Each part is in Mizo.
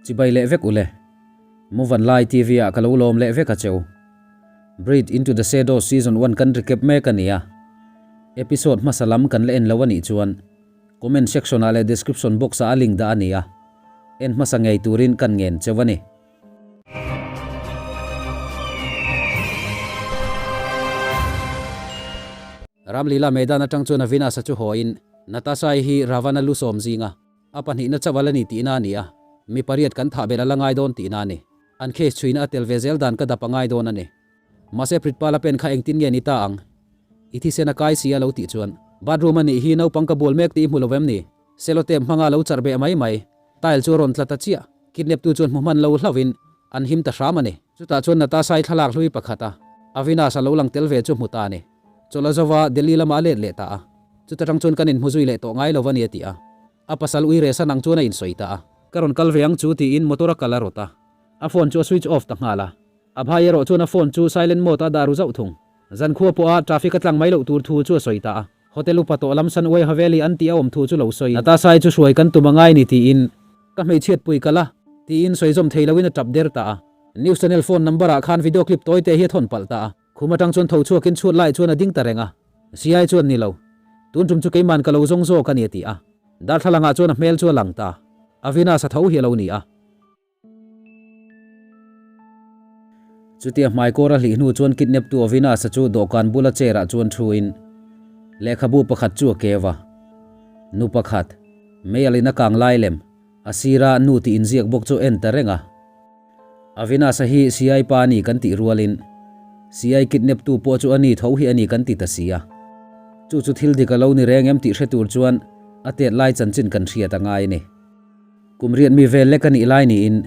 Chibai leh vek ule. Muvan Lai TV ah ka lo lawm leh vek a cheu. Breathe Into The Shadows Season One kan recap mek a nia. Episode hmasa lam kan la en lo a nih chuan comment section ah leh description box ah a link dah a nia. En hmasa ngei turin kan ngen cheu a ni. Ramlila Maidan atang chuan Avinash-a chu hawiin Natasha-i hi Ravana lu sawm zinga A pahnihna chauh a la ni tihna a ni a, mi pariat kan thah belh a la ngai dawn tihna a ni. An case chhuina a tel ve zel dan ka dap a ngai dawn a ni. Mahse Pritpala pen kha engtin nge ni ta ang? I thisen a kai si a lo tih chuan, Bathroom a nih hi naupang ka bual mek tih i hmu lo vem ni? Cellotape hmanga a lo charh beh mai mai. Tile chu a rawn tla ta chiah. Kidnap tu chuan hmu hman lo hlauhin an him ta hram a ni. Chutah chuan Natasha-i thlalak hlui pakhat a Avinash a lo lang tel ve chu hmu ta a ni. Chawlh a zova Delhi lamah a let leh ta a. Chuta tang chuan kan inhmu zui leh tawh ngai lo a ni a ti a. A pasal ui reh san ang chuan a insawi ta a. Ka rawn kal ve ang chu tiin motor a kal a rawt a. A phone chu a switch off ta nghal a. A bhai erawh chuan a phone chu silent mode a dah ru zauh thung. Zankhua pawha traffic a tlang mai loh tur thu chu a sawi ta a. Hotel upa tawh lam san uai Haveli an tih a awm thu chu lo sawi. Natasha-i chu hruai kan tum a ngai ni tiin ka hmeichhiat pui kal a tiin sawi zawm thei loin a tap der ta a. News channel phone number ah khan video clip tawi te hi a thawn palh ta a. Khum atang chuan tho chhuakin chhuat lai chuan a ding ta reng a. Siai chuan ni lo. Tun tum chu keiman ka lo zawng zawk a ni a ti a. Darthlalangah chuan a hmel chu a lang ta. Avinash a tho hi a lo ni a. Chutia hmaikawr a hlih hnu chuan kidnap tu Avinash-a chu dawhkan bula chair ah chuan thuin lehkhabu pakhat chu a keu a. Nu pakhat, meialh in a kang lai lem, a sira nu tih inziak bawk chu en ta reng a. Avinash-a hi Siai pa a ni kan tih rualin Siai kidnap tu pawh chu a ni tho hi a ni kan ti ta si a. Chu chu thil dik a lo ni reng em tih hre tur chuan a tet lai chanchin kan hriat a ngai a ni. Kum riat mi vel lek a nih lai niin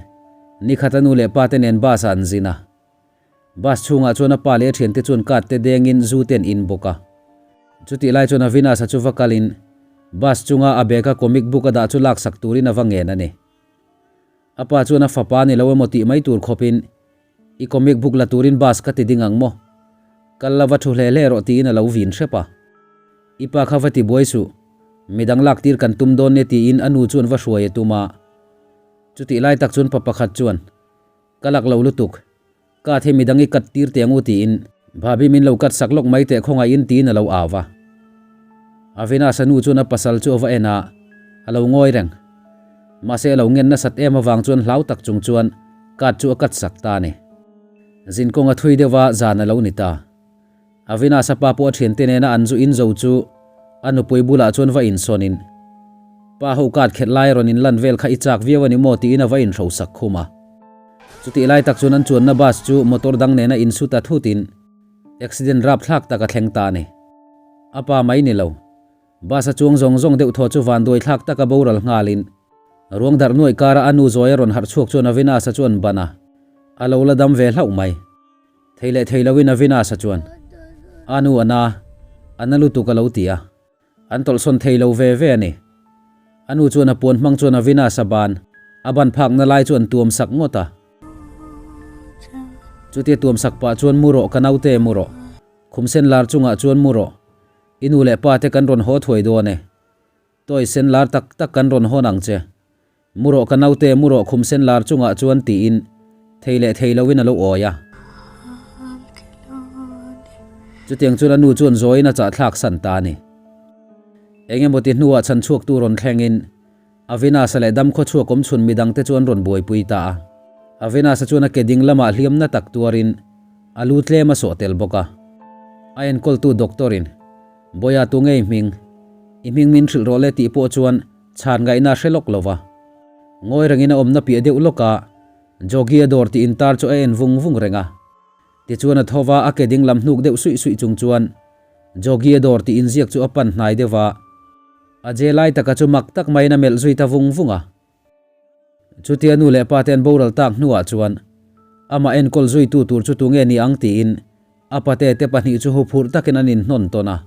nikhat a nu leh pa te nen bus ah an zin a. Bus chhungah chuan a pa leh a thiante chuan card te dengin zu te an in bawk a. Chutih lai chuan Avinash-a chu va kalin bus chunga a bag a comic book a dah chu laksak turin a va ngen a ni. A pa chuan a fapa ni lo emaw tih mai tur khawpin, I comic book la turin bus ka ti ding ang maw? Kal la va thu hle hle rawh tiin a lo vin hrep a. I pa kha va ti buai suh, midang lak tir kan tum dawn nia tiin a nu chuan va hruai a tum a. Chutih lai tak chuan pa pakhat chuan, Ka lak lo lutuk, ka the midang i cut tir teh ang u tiin Bhabi min lo cut sak lawk mai teh khawngaihin tiin a lo au va. Avinash a nu chuan a pasal chu a va en a, a lo ngawi reng. Mahse a lo ngen nasat em avang chuan hlau tak chung chuan cut chu a cut sak ta a ni. Zinkawng a thui deuh a, zan a lo ni ta. Avinash a pa pawh a thiante nena an zu in zo chu a nupui bulah chuan va insawnin, Pa ho cut khelh lai rawn inlan vel kha i chak viau a ni maw tiin a va inhrosak khum a. Chutih lai tak chuan an chuanna bus chu motor dang nena insu ta thutin accident rapthlak tak a thleng ta a ni. A pa mai ni lo, bus a chuang zawng zawng deuh thaw chu vanduai thlak taka boral nghalin ruang darh nuaih kara a nu zawi a rawn harh chhuak chuan Avinash-a chuan ban a, a lo la dam ve hlauh mai. Thei leh thei loin Avinash-a chuan a nu a na, a na lutuk a lo ti a. An tawlhsawn thei lo ve ve a ni. A nu chuan a puan hmang chuan Avinash a ban, a ban phakna lai chu an tuam sak ngawt a. Chutia tuam sak pah chuan mu rawh ka naute mu rawh. Khum sen lar chungah chuan mu rawh. I nu leh pa te kan rawn haw thuai dawn e. Toy sen lar tak tak kan rawn hawn ang che. Mu rawh ka naute mu rawh khum sen lar chungah chuan tiin thei leh thei loin a lo awi a. Chutiang chuan a nu chuan zawiin a chahthlak san ta a ni. Eng emaw ti hnuah chhan chhuaktu rawn thlengin Avinash-a leh damkhaw chhuak awm chhun midangte chu an rawn buaipui ta a. Avinash-a chuan a ke ding lamah hliamna tak tuarin a lu tlem a sawh tel bawk a. A enkawltu doctor-in, Bawiha tu ngei hming? I hming min hrilh rawh le tih pawh chuan chhan ngaihna a hre lawk lo va. Ngawi rengin a awmna piah deuh lawk a, Jogi a dawr tih intar chu a en vung vung reng a. Tichuan a tho va, a ke ding lam hnuk deuh suih suih chung chuan Jogi a dawr tih inziak chu a pan hnai deuh va. A je lai taka chu mak tak maiin a melh zui ta vung vung a. Chutia nu leh pa te an boral tak hnuah chuan amah enkawl zuitu tur chu tunge ni ang tiin a pate te pahnih chu huphurh takin an inhnawn tawn a.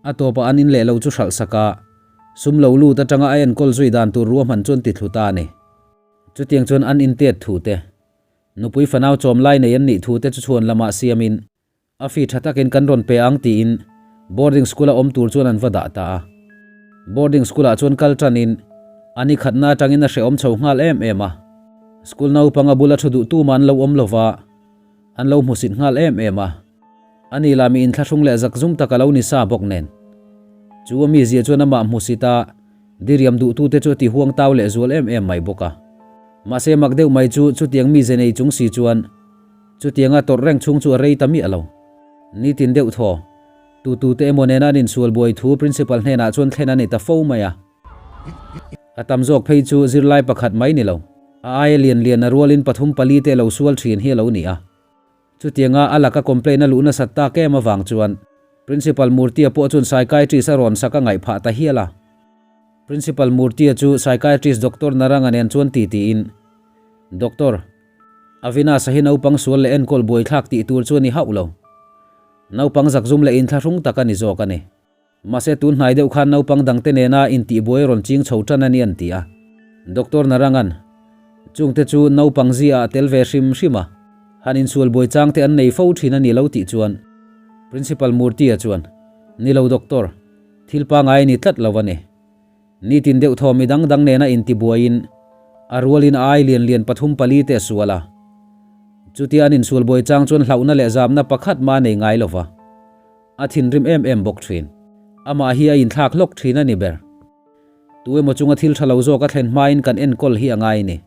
A tawpah an in leh lo chu hralh sak a, sum lo lut atanga a enkawl zui dan tur ruahman chuan ti thlu ta a ni. Chutiang chuan an intet thu te, nupui fanau chawm lai nei an nih thu te chu chhuan lamah siamin A fee tha takin kan rawn pe ang tiin boarding school a awm tur chuan an va dah ta a. Boarding school ah chuan kal tanin a ni khatna atangin a hrehawm chho nghal em em a. School naupang a bula thu duh tumah an lo awm lo va, an lo hmusit nghal em em a. Ani lah mi inthlahrung leh zakzum tak a lo ni sa bawk nen. Chu a mizia chuan amah hmusit a, diriam duhtute chu a ti huang tau leh zual em em mai bawk a. Mahse mak deuh mai chu chutiang mize nei chung si chuan chutianga tawrh reng chhung chu a rei ta miah lo. Nitin deuh thaw, tutute emaw nena an insual buai thu Principal hnenah chuan thlen a ni ta fo mai a. A tam zawk phei chu zirlai pakhat mai ni lo, a aia lian lian a rualin pathum pali te lo sual thin hi a lo ni a. Chutianga a laka complaint a luh nasat tak em avang chuan Principal Murthy-a pawh chuan psychiatrist a rawn sak a ngaih phah ta hial a. Principal Murthy-a chu psychiatrist Doctor Naranga nen chuan ti tiin, Doctor, Avinash-a hi naupang sual leh enkawl buaithlak tih tur chu a ni hauh lo. Naupang zakzum leh inthlahrung tak a ni zawk a ni. Mahse tun hnai deuh khan naupang dangte nena intihbuai rawn ching chho tan a ni an ti a. Doctor Narangan, Chungte chu naupang zia a tel ve hrim hrim a, han insual buai changte an nei fo thin a ni lo tih chuan Principal Murthy-a chuan, Ni lo Doctor, thil pangai a ni tlat lo a ni. Nitin deuh thaw mi dang dang nena intibuaiin a rualin a ai lian lian pathum pali te a sual a. Chutia an insual buai chang chuan hlauhna leh zamna pakhat mah a nei ngai lo va. A thinrim em em bawk thin. Amah hi a inthlak hlawk thin a ni ber. Tu emaw chunga thil tha lo zawk a thlen hmain kan enkawl hi a ngai ni.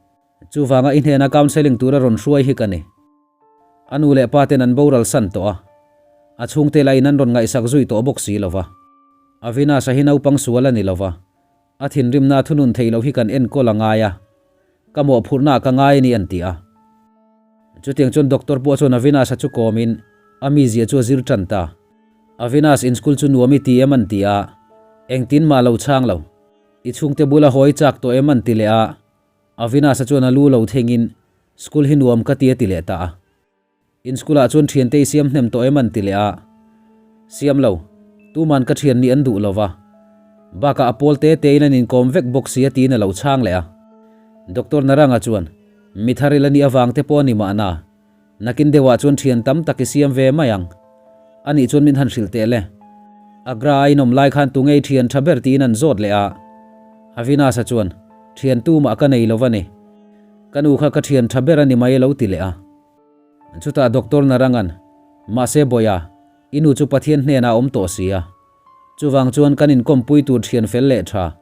Chuvanga i hnena counselling tura rawn hruai hi ka ni. A nu leh pa ten an boral san tawh a. A chhungte lah in an rawn ngaihsak zui tawh bawk si lo va. Avinash-a hi naupang sual a ni lo va. A thinrimna a thunun theih loh hi kan enkawl a ngai a, ka mawhphurhna ah ka ngai a ni an ti a. Chutiang chuan doctor pawh chuan Avinash-a chu kawmin a mizia chu a zir tan ta. Avinash in school chu nuam i ti em an ti a, engtin mah lo chhang lo. I chhungte bula hawi chak tawh em an ti leh a, Avinash-a chuan a lu lo thengin school hi nuam ka ti a ti leh ta a. In school ah chuan thiante i siam hnem tawh em an ti leh a, siam lo, tuman ka thian nih an duh lo va, bakah a pawl te te in an inkawm vek bawk si a tiin a lo chhang leh a. Doctor Naranga chuan, Mi thar ila nih avang te pawh a ni mahna, nakin deuh ah chuan thian tam tak i siam ve mai ang. Anih chuan min han hrilh teh le. Agra a inawm lai khan tunge i thian tha ber tiin an zawt leh a. Avinash-a chuan, Thian tumah ka nei lo va ni. Ka nu kha ka thian tha ber a ni mai a lo ti leh a. Chutah Doctor Narangan, Mahse Bawia, i nu chu Pathian hnenah a awm tawh si a. Chuvang chuan kan inkawmpui tur thian fel leh tha.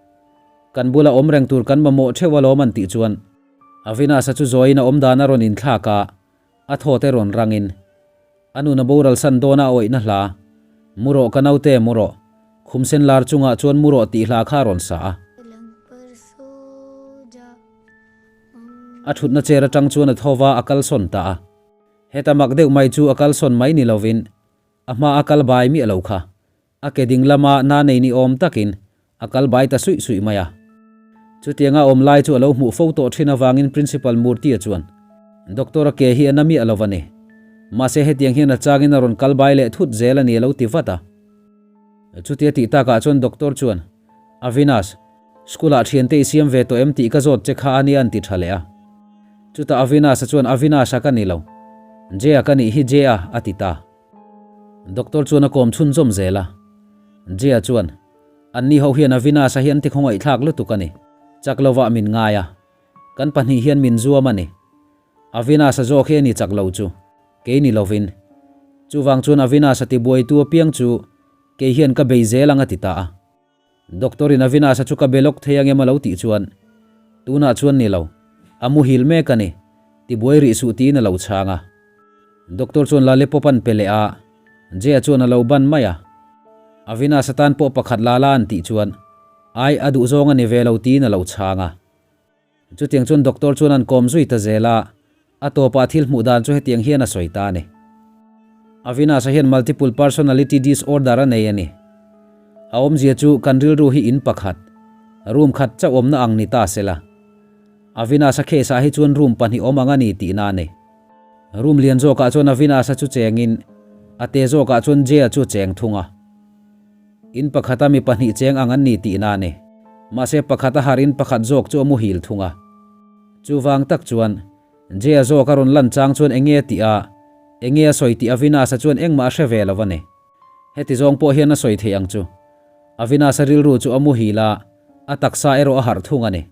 Kan bula awm reng tur kan mamawh theuh alawm an tih chuan Avinash-a chu zawiin a awm dan a rawn inthlak a, a thaw te rawn rangin a nun a boral san dawn a awihna hla, Mu rawh ka naute, mu rawh, khum sen lar chungah chuan mu rawh tih hla kha a rawn sa a. A thutna chair atang chuan a tho va, a kalsawn ta a. Heta mak deuh mai chu a kalsawn mai ni lovin a hma a kal bai miah lo kha. A ke ding lama na nei ni awm takin a kal bai ta suih suih mai a. Chutianga awm lai chu a lo hmuh fo tawh thin avangin Principal Murthy-a chuan, Doctor a ke hi a na miah lo a ni. Mahse hetiang hian a changin a rawn kal bai leh thut zel a ni a lo ti vat a. Chutia tih takah chuan Doctor chuan, Avinash, School-ah thiante i siam ve tawh em tih ka zawt che kha a nia an ti tha leh a. Chutah Avinash-a chuan Avinash-a ka ni lo. Jay-a ka nih hi Jay-a a ti ta. Doctor chuan a kawm chhunzawm zel a. Jay-a chuan, Anni ho hian Avinash-a hi an ti khawngaihthlak lutuk a ni. Chak lovah min ngai a. Kan pahnih hian min zuam a ni. Avinash-a zawk hi a ni chak lo chu. Kei ni lovin. Chuvang chuan Avinash-a tibuaitu apiang chu kei hian ka bei zel ang a ti ta a. Doctor in Avinash-a chu ka be lawk thei ang em a lo tih chuan, Tunah chuan ni lo, a muhil mek a ni, tibuai rih suh tiin a lo chhang a. Doctor chuan lollipop an pe leh a, Jay-a chuan a lo ban mai a. Avinash-a tan pawh pakhat la la an tih chuan, Ai, a duhzawng a ni ve lo tiin a lo chhang a. Chutiang chuan doctor chuan an kawm zui ta zel a, a tawpah thil hmuh dan chu hetiang hian a sawi ta a ni. Avinash-a hian multiple personality disorder a nei a ni. A awmzia chu kan rilru hi in pakhat, room khat chauh awmna ang ni ta sela. Avinash-a case-ah hi chuan room pahnih awm ang a ni tihna a ni. Room lian zawkah chuan Avinash-a chu chengin, a te zawkah chuan Jay-a chu a cheng thung a. In pakhata mi pahnih cheng ang an ni tihna a ni. Mahse pakhat a harh in pakhat zawk chu a muhil thung a. Chuvang tak chuan, Jay-a zawk a rawn lan chang chuan enge a tih a, enge a sawi tih Avinash-a chuan engmah a hre ve lo a ni. Heti zawng pawh hian a sawi theih ang chu. Avinash-a rilru chu a muhil a, a taksa erawh a harh thung a ni.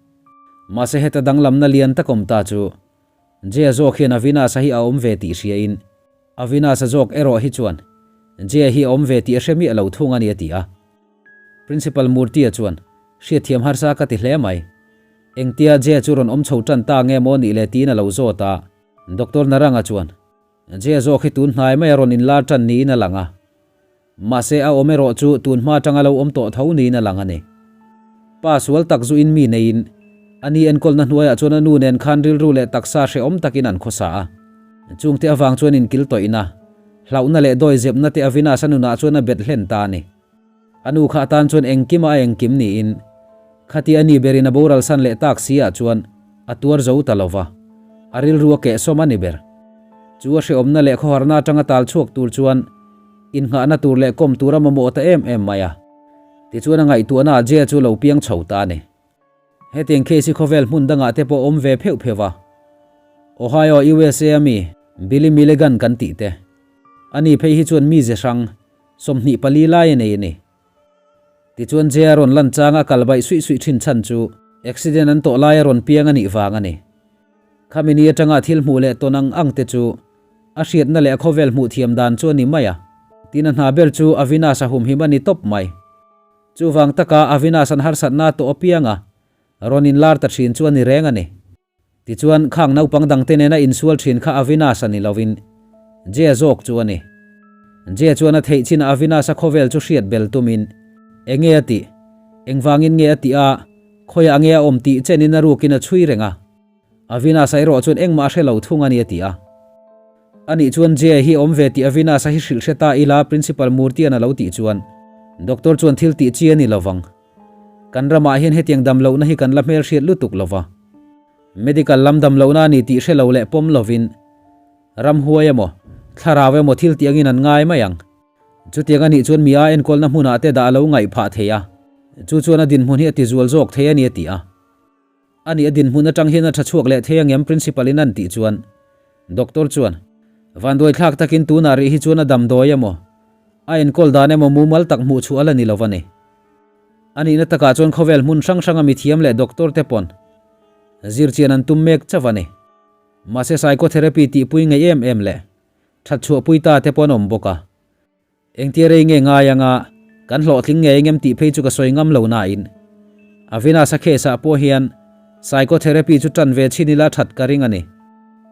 Mahse heta danglamna lian tak awm ta chu. Jay-a zawk hian Avinash-a hi a awm ve tih hriain, Avinash-a zawk erawh hi chuan Jay-a hi a awm ve tih a hre miah lo thung a ni a ti a. Principal Murthy-a chuan, Hriatthiam harsa ka ti hle mai. Engtia Jay-a chu rawn awm chho tan ta nge maw nih le tiin a lo zawt a. Doctor Narang-a chuan, Jay-a zawk hi tun hnai mai a rawn inlar tan niin a lang a. Mahse a awm erawh chu tun hma atanga lo awm tawh tho niin a lang a ni. Pa sual tak zu in mi neiin a ni enkawlna hnuaiah chuan a nu nen khan rilru leh taksa hrehawm takin an khawsa a. Chungte avang chuan inkil tawihna, hlauhna leh dawi zepna te Avinash a nunah chuan a bet hlen ta a ni. A nu kha atan chuan engkima a engkim niin khati a ni berin a boral san leh tak si ah chuan a tuar zo ta lo va, a rilru a kehsawm a ni ber. Chu a hrehawmna leh khawharna atanga tal chhuak tur chuan innghahna tur leh kawm tur a mamawh ta em em mai a. Tichuan a ngaihtuahna ah Jay chu lo piang chho ta a ni. Hetiang case hi khawvel hmun dangah te pawh awm ve pheuh pheuh a. Ohio, USA a mi Billy Milligan kan tih te. Ani phei hi chuan mize hrang 24 lai a nei a ni. Tichuan Jay a rawn lan changa kal baih suih suih thin chhan chu accident an tawh lai a rawn piang a nih vang a ni. Khami ni atanga thil hmuh leh tawn ang ang te chu a hriatna leh a khawvel hmuh thiam dan chu a ni mai a. Tin a hna ber chu Avinash a humhim a ni tawp mai. Chuvang taka Avinash an harsatna tawh apiang a rawn inlar ta thin chu a ni reng a ni. Tichuan khang naupang dangte nena insual thin kha Avinash a ni lovin Jay zawk chu a ni. Jay chuan a theih chin a Avinash a khawvel chu hriat bel tumin enge a tih, engvangin nge a tih a, khawiah nge a awm tih chenin a rukin a chhui reng a. Avinash-a erawh chuan engmah a hre lo thung a ni a ti a. Anih chuan Jay hi awm ve tih Avinash-a hi hrilh hre ta ila Principal Murthy-a'n a lo tih chuan Doctor chuan thil tih chi a ni lovang. Kan ramah hian hetiang dam lohna hi kan la hmelhriat lutuk lova. Medical lam dam lohna a ni tih hre lo leh pawm lovin ramhuai emaw, thlarau emaw thil tih angin an ngai mai ang. Chutiang a nih chuan mi a enkawlna hmunah te dah a lo ngaih phah thei a, chu chuan a dinhmun hi a tizual zawk thei a ni a ti a. A nih a dinhmun atang hian a tha chhuak leh thei angem Principal in an tih chuan Doctor chuan Vanduai thlak takin tunah rih hi chuan a damdawi emaw a enkawl dan emaw mumal tak hmuh chhuah a la ni lo a ni. A nihna takah chuan khawvel hmun hrang hranga mithiam leh doctor te pawn zirchian an tum mek chauh a ni. Mahse psychotherapy tihpui ngei em em leh that chhuahpui ta te pawn awm bawk a. Engtia rei nge ngai anga kan hlawhtling ngei engem tih phei chu ka sawi ngam lo nain Avinash-a case-ah pawh hian psychotherapy chu tan ve chhin ila that ka ring a ni.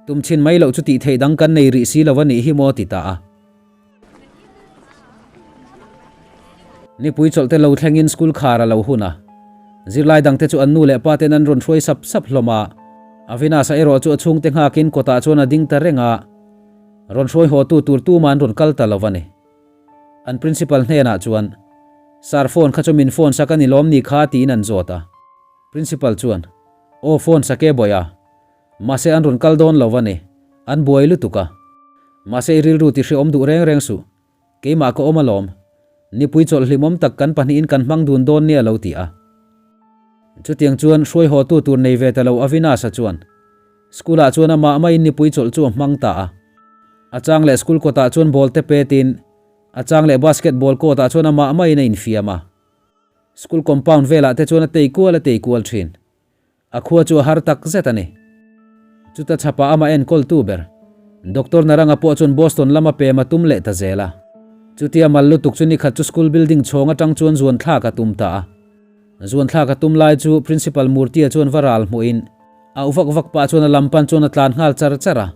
Tum chhin mai loh chu tih theih dang kan nei rih si lo a nih hi maw ti ta a. Nipui chawlh te lo thlengin school khar a lo hun a, zirlai dangte chu an nu leh pa ten an rawn hruai sap sap hlawm a. Avinash-a erawh chu a chhungte nghakin kawtah chuan a ding ta reng a. Rawn hruai haw tu tur tuma an rawn kal ta lo a ni. An principal hnenah chuan, Sir phone kha chu min phone sak a ni lawm ni kha tiin an zawt a. Principal chuan, Aw phone sak e bawih a. Mahse an rawn kal dawn lo a ni. An buai lutuk a. Mahse i rilru ti hreawm duh reng reng suh. Keimah ka awm alawm. Nipui chawlh hlimawm tak kan pahnihin kan hmang dun dawn nia lo ti a. Chutiang chuan hruai haw tu tur nei ve ta lo Avinash-a chuan, School ah chuan amah maiin nipui chawlh chu a hmang ta a. A chang leh school kawtah chuan ball te petin, a chang leh basketball court ah chuan amah maiin a infiam a. School compound velah te chuan a tei kual a tei kual thin. A khua chu a har tak zet a ni. Chuta chhapah amah enkawltu ber, Doctor Naranga pawh chuan Boston lama pem a tum leh ta zel a. Chutia mal lutuk chu nikhat chu school building chhawng atang chuan zuan thlak a tum ta a. Zuan thlak a tum lai chu Principal Murthy-a chuan va ral hmuhin, Auh vak vak pah chuan a lam pan chuan a tlan nghal char char a.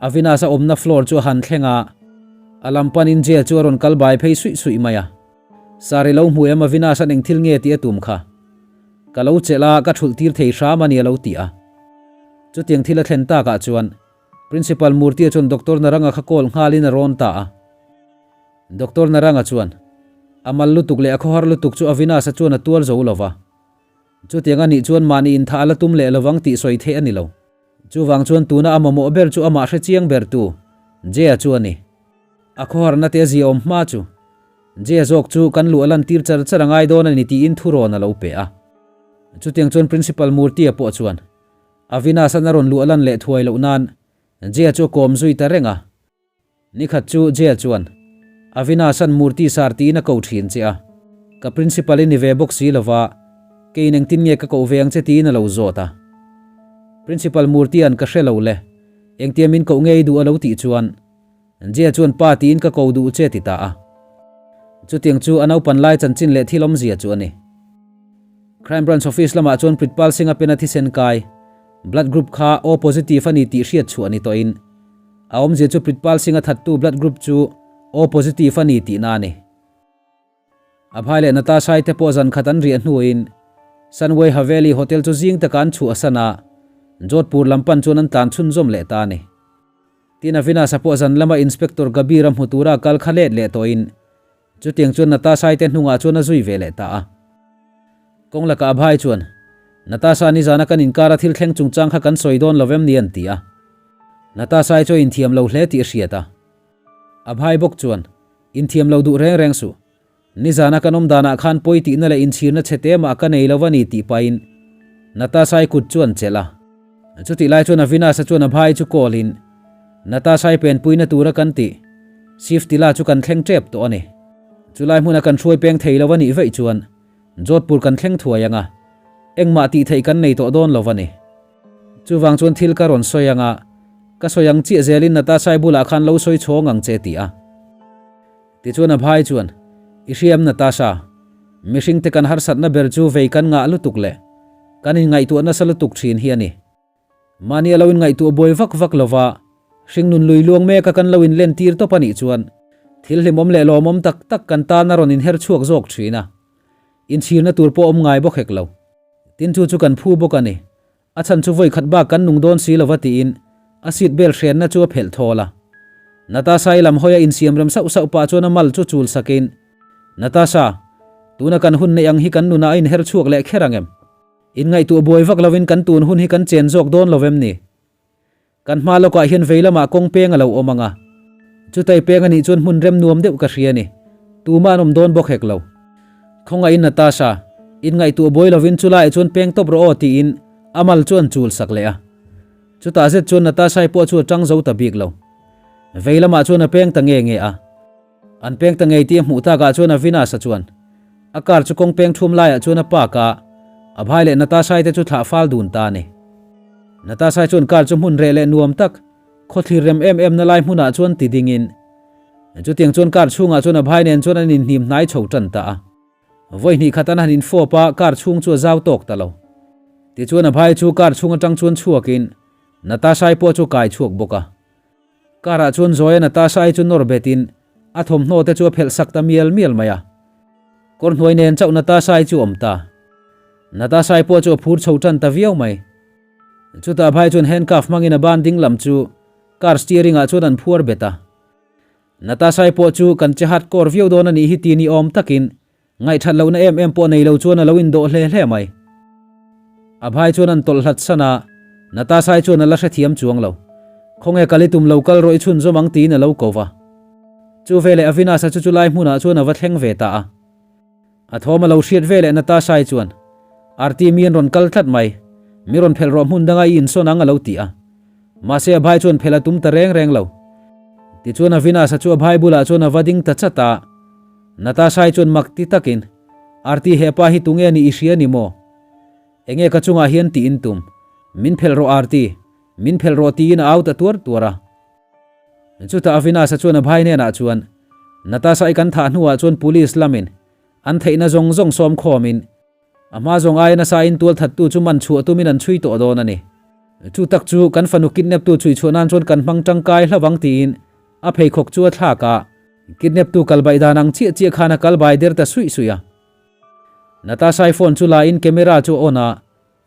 Avinash a awmna floor chu a han thleng a, a lam panin jail chu a rawn kal bai phei suih suih mai a. Sir i lo hmu em Avinash an eng thil nge tih a tum kha. Ka lo chelh a, ka thulh tir thei hram a ni a lo ti a. Chutiang thil a thlen takah chuan Principal Murthy-a chuan Doctor Naranga kha call nghalin a rawn ta a. Doctor Naranga chuan a mal lutuk leh a khawhar lutuk chu Avinash-a chuan a tuar zo lova. Chutiang a nih chuan mahni inthah a la tum leh lovang tih sawi theih a ni lo. Chuvang chuan tuna a mamawh ber chu amah hre chiang ber tu, Jay-a chu a ni. A khawharna te a zia awm hma chu, Jay-a zawk chu kan luh a lantir char char a ngai dawn a ni tiin thurawn a lo pe a. Chutiang chuan Principal Murthy-a pawh chuan Avinash-an a rawn luh a lan leh thuai loh nan Jay-a chu a kawm zui ta reng a. Nikhat chu Jay chuan, Avinash-an Murthy sar tiin a ko thin che a, ka principal i ni ve bawk si lova, keiin engtin nge ka koh ve ang che tiin a lo zawt a. Principal Murthy-a'n ka hre lo le, engtia min koh ngei duh a lo tih chuan Jia chuan pa tiin ka ko duh che ti ta a. Chutiang chu a naupan lai chanchin leh thil awmzia chu a ni. Crime Branch Office lamah chuan Pritpal Singh-a pena thisen kai, blood group kha O positive a ni tih hriat chhuah a ni tawhin, a awmzia chu Pritpal Singh-a thattu blood group chu O positive a ni tihna a ni. Abhai leh Natasha-i te pawh zan khat an riah hnuin Sunway Haveli Hotel chu zing taka an chhuahsan a, Jodhpur lam pan chuan an tlan chhunzawm leh ta a ni. Tin, Avinash-a pawh zan lama Inspector Kabir-a hmu tura kal kha let leh tawhin chutiang chuan Natasha-i te hnungah chuan a zui ve leh ta a. Kawng lakah Abhai chuan, Natasha nizana kan inkara thil thleng chungchang kha kan sawi dawn lo vem ni an ti a. Natasha-i chu a inthiam lo hle tih a hriat a. Abhai bawk chuan, Inthiam lo duh reng reng suh. Nizana kan awm danah khan pawi tihna leh inchhirna chhe te mah ka nei lo a ni tih pahin Natasha-i kut chu an chelh a. Chutih lai chuan Avinash-a chuan a bhai chu call in, Natasha-i penpuina tura kan tih Shiftila chu kan thleng tep tawh a ni. Chulai hmuna kan hruai peng thei lo a nih vaih chuan Jodhpur kan thleng thuai ang a, engmah tih theih kan nei tawh dawn lo a ni. Chuvang chuan thil ka rawn sawi ang a, ka sawi ang chiah zelin Natasha-i bulah khan lo sawi chhawng ang che ti a. Tichuan a bhai chuan, I hriam Natasha, mihringte kan harsatna ber chu vei kan ngah lutuk leh kan inngaihtuah nasa lutuk thin hi a ni. Mahni a lo inngaihtuah buai vak vak lova, hringnun lui luang meka kan lo inlentir tawp a nih chuan thil hlimawm leh lawmawm tak tak kan tan a rawn inher chhuak zawk thin a, inchhirna tur pawh awm ngai bawk hek lo. Tin chu chu kan phu bawk a ni. A chhan chu vawi khat bak kan nung dawn si lova tiin a seat belt hrenna chu a phelh thawl a. Natasha-i lam hawi a insiam rem sauh sauh pah chuan a mal chu chul sakin, Natasha, tuna kan hun neih ang hi kan nunah a inher chhuak leh kher ang em? Inngaihtuah buai vak lovin kan tun hun hi kan chen zawk dawn lo vem ni? Kan hma lawkah hian vei lamah kawng peng a lo awm ang a, chutai peng a nih chuan hmun rem nuam deuh ka hria a ni. Tumah an awm dawn bawk hek lo. Khawngaihin Natasha, inngaihtuah buai lovin chulaiah chuan peng tawp rawh aw tiin a mal chu an chul sak leh a. Chutah zet chuan Natasha-i pawh chu a tang zo ta bik lo. Vei lamah chuan a peng ta nge nge a. An peng ta ngei tih a hmuh takah chuan Avinash-a chuan a car chu kawng peng thum laiah chuan a park a, a bhai leh Natasha-i te chu thlah fal dun ta a ni. Natasha-i chuan car chu hmun reh leh nuam tak, khawthlir rem em em na lai hmunah chuan ti dingin chutiang chuan car chhungah chuan a bhai nen chuan an inhnim hnai chho tan ta a. Vawi hnih khat an han infawp a, car chhung chu a zau tawk ta lo. Tichuan a bhai chu car chhung atang chuan chhuakin Natasha-i pawh chu kai chhuak bawk a. Car ah chuan Zoya Natasha-i chu nawr betin a thawmhnaw te chu a phelh sak ta mial mial mai a. Kawr hnuai nen chauh Natasha-i chu awm ta. Natasha-i pawh chu a phur chho tan ta viau mai. Chutah bhai chuan handcuff hmangin a ban ding lam chu car steering ah chuan an phuar bet a. Natasha-i pawh chu kan che hardcore viau dawn a nih hi ti ni awm takin Ngaihthat lohna em em pawh nei lo chuan a lo indawh hle hle mai. A bhai chuan an tawlh hlat san a, Natasha-i chuan a la hrethiam chuang lo. Khawnge kal i tum lo kal rawh i chhunzawm ang tiin a lo ko va. Chu veleh Avinash-a chu chulai hmunah chuan a va thleng ve ta a. A thawm a lo hriat veleh Natasha-i chuan, Arti mi an rawn kal tlat mai, mi rawn phelh rawh hmun danga i insawn ang a lo ti a. Mahse a bhai chuan phelh a tum ta reng reng lo. Tichuan Avinash-a chu a bhai bulah chuan a va ding ta chat a. Natasha-i chuan mak ti takin, Arti hepa hi tunge ni i hria ni maw? Enge ka chungah hian tiin tum? Min phelh rawh Arti, min phelh rawh tiin a au ta tuar tuar a. Chutah Avinash-a chuan a bhai hnenah chuan, Natasha-i kan thah hnuah chuan police lamin an theihna zawng zawng sawm khawmin A hma zawng aia nasa in tualthattu chu man chhuah tumin an chhui tawh dawn a ni. Chu tak chu kan fanu kidnap tu chhui chhuah nan chuan kan hmang tangkai hlavang tiin a pheikhawk chu a thlak a, kidnap tu kal baih dan ang chiah chiah khan a kal bai der ta suih suih a. Natasha-i phone chu la in camera chu a on a,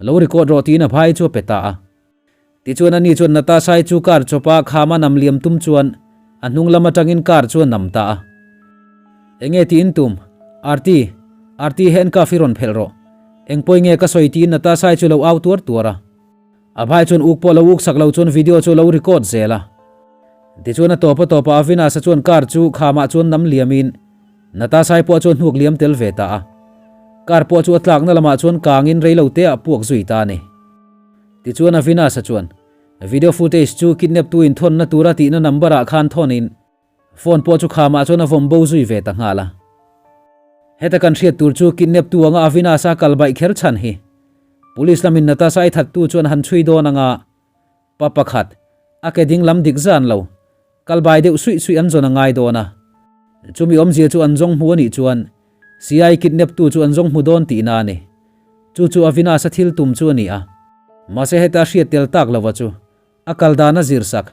lo record rawh tiin a bhai chu a pe ta a. Tichuan ani chuan Natasha-i chu car chawpa khama nam liam tum chuan a hnung lam atangin car chu a nam ta a. Enge tiin tum? Arti, Arti handcuff hi rawn phelh rawh. Eng pawi nge ka sawi tiin Natasha-i chu lo au tuar tuar a. A bhai chuan uk pawh lo uk sak lo chuan video chu a lo record zel a. Tichuan a tawp a tawpah Avinash-a chuan car chu khamah chuan nam liamin Natasha-i pawh chuan hnuk liam tel ve ta a. Car pawh chu a tlakna lamah chuan kangin reilo teah puak zui ta a ni. Tichuan Avinash-a chuan video footage chu kidnap tu in thawnna tura tihna number ah khan thawnin phone pawh chu khamah chuan a vawm bo zui ve ta nghal a. Heta kan hriat tur chu kidnap tu anga Avinash-a kal baih kher chhan hi. Police lamin Natasha-i thattu chuan han chhui dawn anga pa pakhat, a ke ding lam dik zan lo, kal bai deuh suih suih an zawn a ngai dawn a. Chumi awmzia chu an zawng hmu a nih chuan CI kidnap tu chu an zawng hmu dawn tihna a ni. Chu chu Avinash-a thil tum chu a ni a. Mahse heta hriat tel tak lova chu a kal dan a zir sak,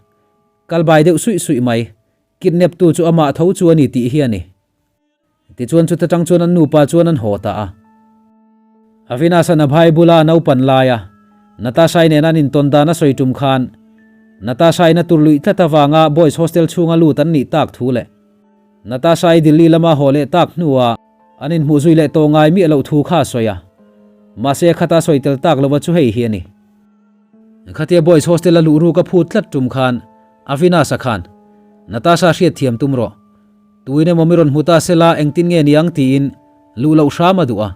kal bai deuh suih suih mai, kidnap tu chu amah tho chu a ni tih hi a ni. Tichuan chuta tang chuan an nupa chuan an haw ta a. Avinash-a'n a bhai bula a naupan laia Natasha-i nena an intawn dan a sawi tum khan Natasha-in a tur luih tlat avanga Boys Hostel chhunga lut an nih tak thu leh Natasha-i Delhi lama haw leh tak hnua an inhmuh zui leh tawh ngai miah loh thu kha a sawi a. Mahse khata sawi tel tak lova chu hei hi a ni. Khatia Boys Hostel a luh ruk a phut tlat tum khan Avinash-a khan Natasha hriat thiam tum rawh. Tuin emaw mi rawn hmu ta sela engtin nge niang tiin luh loh hram a duh a.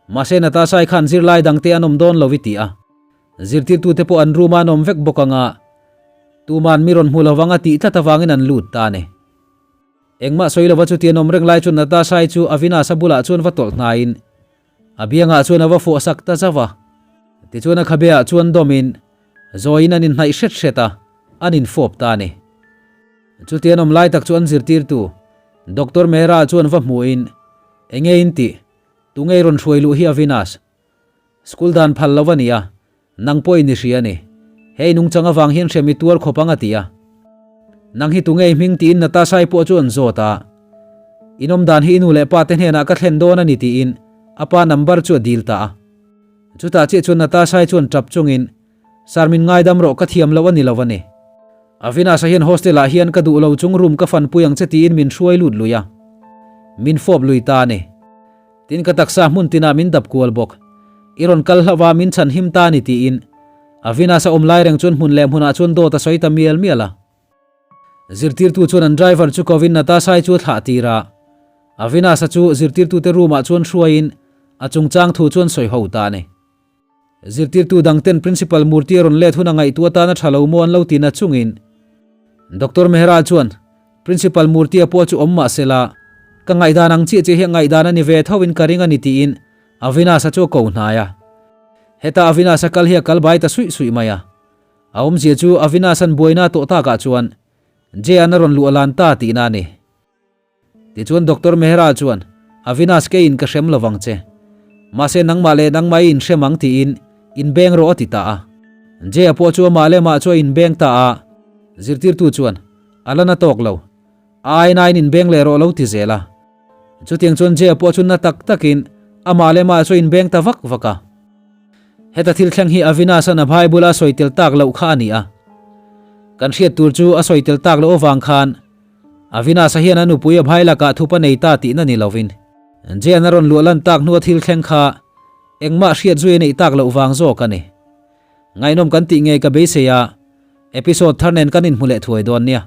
Mahse Natasha-i khan zirlai dangte an awm dawn lo i ti a. Zirtirtute pawh an room-ah an awm vek bawk anga tuman mi rawn hmu lovang a tih tlat avangin an lut ta a ni. Engmah sawi lova chuti an awm reng lai chuan Natasha-i chu Avinash-a bulah chuan va tawlh hnaiin a biangah chuan a va fuah sak ta zauh a. Tichuan a khabeah chuan dawmin zawiin an inhnaih hret hret a, an infawp ta a ni. Chuti an awm lai tak chu an zirtirtu Doctor Mehra chuan va hmuhin, Enge in tih? Tunge i rawn hruai luh hi Avinash? School dan phal lo a ni a, nang pawh in i hria a ni. Hei nungchang avang hian hrem i tuar khawp ang a ti a. Nang hi tunge i hming tiin Natasha-i pawh chu an zawt a. In awm dan hi i nu leh pa te hnenah ka thlen dawn a ni tiin a pa number chu a dil ta a. Chutah chiah chuan Natasha-i chuan tap chungin, Sir min ngaidam rawh ka thiam loh a ni lo a ni. Avinash-a hian hostel ah hian ka duh lo chung room ka fanpui ang che tiin min hruai lut lui a. Min fawp lui ta a ni. Tin ka taksa hmun tinah min dap kual bawk. I rawn kal hlauh a min chhan him ta a ni tiin Avinash-a awm lai reng chuan hmun leh hmunah chuan dawt a sawi ta mial mial a. Zirtirtu chuan an driver chu kovin Natasha-i chu a thlah tir a. Avinash-a chu zirtirtute room ah chuan hruaiin a chungchang thu chuan sawi ho ta a ni. Zirtirtu dangten Principal Murthy a rawn let hun a ngaihtuah atan a tha lo maw an lo ti na chungin Doctor Mehra chuan Principal Murthy a pawh chu awm mah sela ka ngaihdan ang chiah chiah hi a ngaihdan a ni ve tho in ka ring a ni tiin Avinash-a chu a ko hnai a. Heta Avinash-a kal hi a kal bai ta suih suih mai a. A awmzia chu Avinash-a'n buaina a tawh takah chuan Jay-a'n a rawn luh a lan ta tihna a ni. Tichuan Doctor Mehra chuan, Avinash keiin ka hrem lovang che. Mahse nangmah leh nangmah i inhrem ang tiin inbeng rawh a ti ta a. Jay-a pawh chu amah leh amah chu a inbeng ta a. Zirtirtu chuan, A la na tawk lo. A ainain inbeng leh rawh lo ti zel a. Chutiang chuan Jay-a pawh chu na tak takin amah leh amah chu a inbeng ta vak vak a. Heta thil thleng hi Avinash-a'n a bhai bula sawi tel tak loh kha a ni a. Kan hriat tur chu a sawi tel tak loh avang khan Avinash-a hian a nupui a bhai lakah thup a nei ta tihna ni lovin, Jen a rawn luah lan tak hnua thil thleng kha engmah hriat zui a neih tak loh vang zawk a ni. Ngaihnawm kan tih ngei ka beisei a, episode thar nen kan inhmu leh thuai dawn nia.